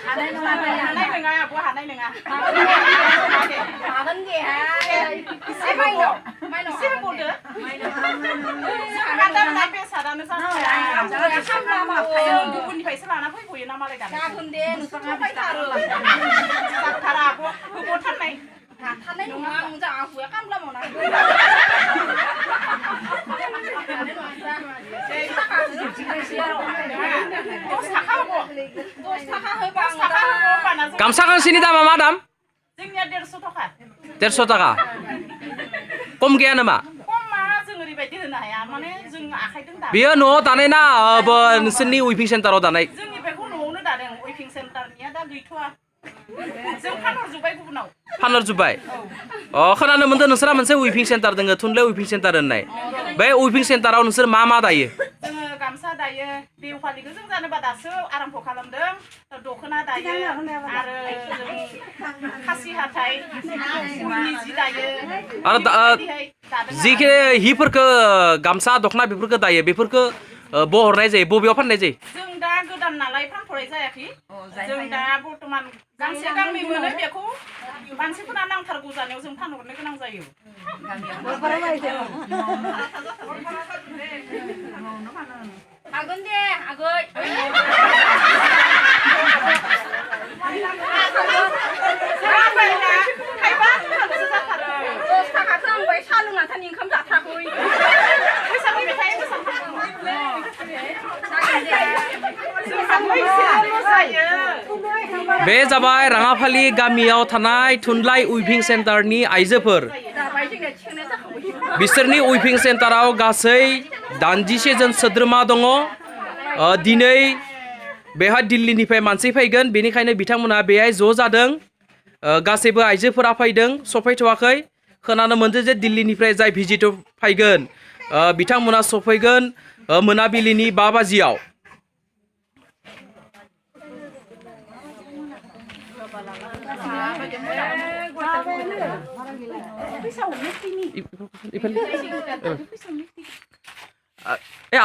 हानाय नङा आब' हानाय नङा हागोन दे एसे एसे बुंदो जोंना बेसादानो जों गुबुननिफ्रायसो लाना फैबोयो ना मालाय दानो जागोन दे नोंसोरना फैथारो जाथारा आब' होबोथारनाय हाथारनाय नङा आं जोंहा हुया खामला मावना गामसा गांसेनि दामा मा दाम? जोंनिया 150 थाखा 150 थाखा खम गैया नामा? खमा जों ओरैबायदि होनो हाया माने जों आखाइजों दायो बेयो न'आव दानाय ना नोंसोरनि उइभिं सेन्टाराव दानाय? जोंनि बेखौ न'आवनो दादों उइभिं सेन्टारनिया दा गैथ'आ जों फानहरजोब्बाय गुबुनाव फानहरजोब्बाय खोनानो मोनदों नोंसोरा मोनसे उइभिं सेन्टार दङ थुनलाइ उइभिं सेन्टार होननाय बे उइभिं सेन्टाराव नोंसोर मा मा दायो? जोङो गामसा दायो बिहु फालिखौ जों जानोबा दासो आराम्भ खालामदों दख'ना दायो आरो जों खासि हाथाय उलनि जि दायो आरो जिखिनि हिफोरखौ गामसा दख'ना बेफोरखौ दायो बेफोरखौ बहरनाय जायो बबेयाव फाननाय जायो? जों दा गोदान नालाय फानथ'नाय जायाखै जों दा बर्तमान गांसे गांनै मोनो बेखौ मानसिफोरा नांथारगौ जानायाव जों फानहरनो गोनां जायो हागोन दे आगै थाइबा थाखासो जाथारो 10 थाखासो आंबाय साहा लोंना थानि ओंखाम जाथाराखै बैसागु मेथाइ बे जाबाय राङाफालि गामियाव थानाय थुनलाइ उइभिं सेन्टारनि आइजोफोर बिसोरनि उइभिं सेन्टाराव गासै 86 जन सोद्रोमा दङ दिनै बेहाय दिल्लीनिफ्राय मानसि फैगोन बेनिखायनो बिथांमोना बेहाय ज' जादों गासैबो आइजोफोरा फैदों सफैथ'वाखै खोनानो मोनदों जे दिल्लीनिफ्राय जाय भिजिटर फैगोन बिथांमोना सफैगोन मोनाबिलिनि 5 बाजियाव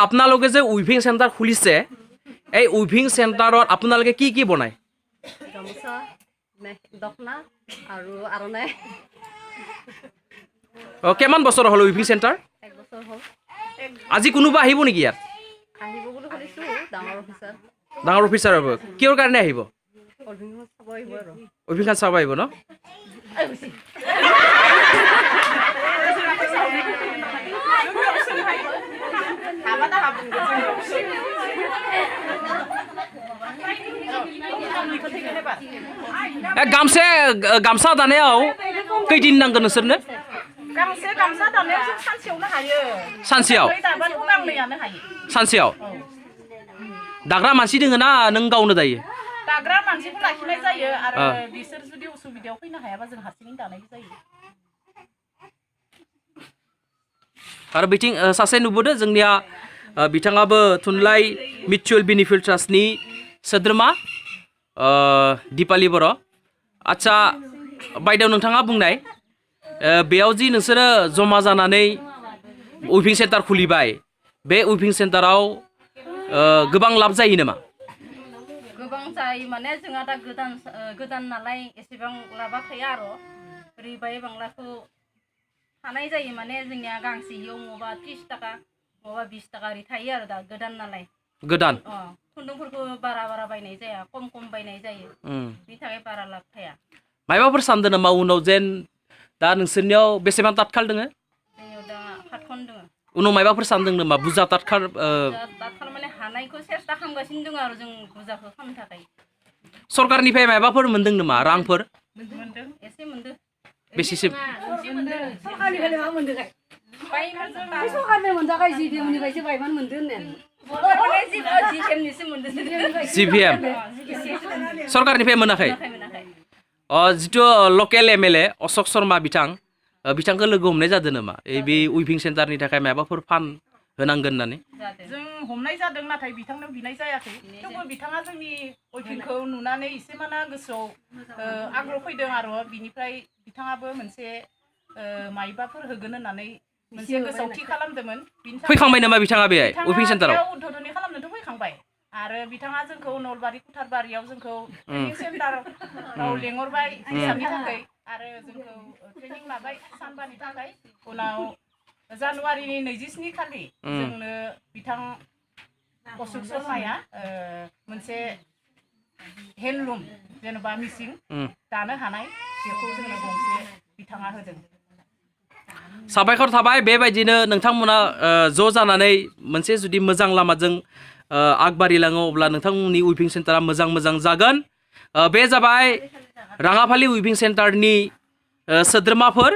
আপোনালোকে যে উইভিং সেন্টার খুলিছে এই উইভিং সেন্টারত আপোনালোকে কি কি বনায়? গামোচা দখনা আৰু আৰণাই কেমান বছৰ হ'ল উইভিং সেন্টাৰ? 1 বছৰ হ'ল আজি কোনোবা আহিব নেকি ইয়াত? আহিব বুলি শুনিছো ডাঙৰ অফিচাৰ হ'ব কিহৰ কাৰণে আহিব? উইভিং চাব আহিব ন गामसा दानायाव खैदिन नांगोन नोंसोरनो? गामसा दानायाव जों सानसेयावनो हायो सानसेयाव गांनैयानो हायो सानसेयाव दाग्रा मानसि दोङो ना नों गावनो दायो? दाग्रा मानसिखौ लाखिनाय जायो आरो बिसोर जुदि उसुबिदायाव फैनो हायाबा जों हारसिङै दानाय जायो आरो बिथिं सासे नुबोदो जोंनिया बिथाङाबो थुनलाइ मिउचुवेल बेनिफिट ट्रास्टनि सोद्रोमा दिपाली बर' आच्छा बायदेव नोंथाङा बुंनाय बेयाव जि नोंसोरो जमा जानानै उइभिं सेन्टार खुलिबाय बे उइभिं सेन्टाराव गोबां लाब जायो नामा? गोबां जायो माने जोंहा दा गोदान नालाय एसेबां लाबा थाया आरो ओरैबाय बांलाखौ हानाय जायो माने जोंनिया गांसेयाव मबा 30 थाखा मबा 20 थाखा ओरै थायो आरो दा गोदान नालाय गोदान खुन्दुंफोरखौ बारा बायनाय जाया खम बायनाय जायो बिनि थाखाय बारा लाब थाया मायबाफोर सानदों नामा उनाव जेन दा नोंसोरनियाव बेसेबां तातखाल दोङो? जोंनियाव दा 7 खन दोङो उनाव मायबाफोर सानदों नामा बुरजा तातखाल माने हानायखौ सेस्था खालामगासिनो दङ आरो जों बुरजाखौ खालामनो थाखाय सरकारनिफ्राय मायबाफोर मोनदों नामा रांफोर? मोनदों एसे मोनदों बेसेसो? सरकारनिफ्राय मा मोनदों सरकारनिफ्राय मोनदाखाय जिबिएमनिफ्रायसो बायमान मोनदों होननानै जिपिएम सरकारनिफ्राय मोनाखै जिथु लकेल एमएलए अशोक शर्मा बिथांखौ लोगो हमनाय जादों नामा बे उइभिं सेन्टारनि थाखाय माबाफोर फान्ड होनांगोन होननानै? जों हमनाय जादों नाथाय बिथांनाव बिनाय जायाखै थेवबो बिथाङा जोंनि उइभिंखौ नुनानै एसे माना गोसोआव आग्रह फैदों आरो बिनिफ्राय बिथाङाबो मोनसे मायबाफोर होगोन होननानै मोनसे गोसोआव थि खालामदोंमोन। फैखांबाय नामा बिथाङा बेहाय उइभिं सेन्टाराव? उद्घाटन खालामनोथ' फैखांबाय। आरो बिथाङा जोंखौ नलबारि कुथारबारियाव जोंखौ ट्रेनिं सेन्टाराव लेंहरबाय हिसाबनि थाखाय आरो जोंखौ ट्रेनिं लाबाय सानबानि थाखाय उनाव जानुवारिनि 27 खालि जोंनो बिथां अशोक शर्माया मोनसे हेन्दलुम जेनेबा मिसिं दानो हानाय बेखौ जोंनो गंसे बिथाङा होदों। साबायखर थाबाय बेबायदिनो नोंथांमोना ज' जानानै मोनसे जुदि मोजां लामाजों आगबारिलाङो अब्ला नोंथांमोननि उइभिं सेन्टारा मोजां जागोन। बे जाबाय राङाफालि उइभिं सेन्टारनि सोद्रोमाफोर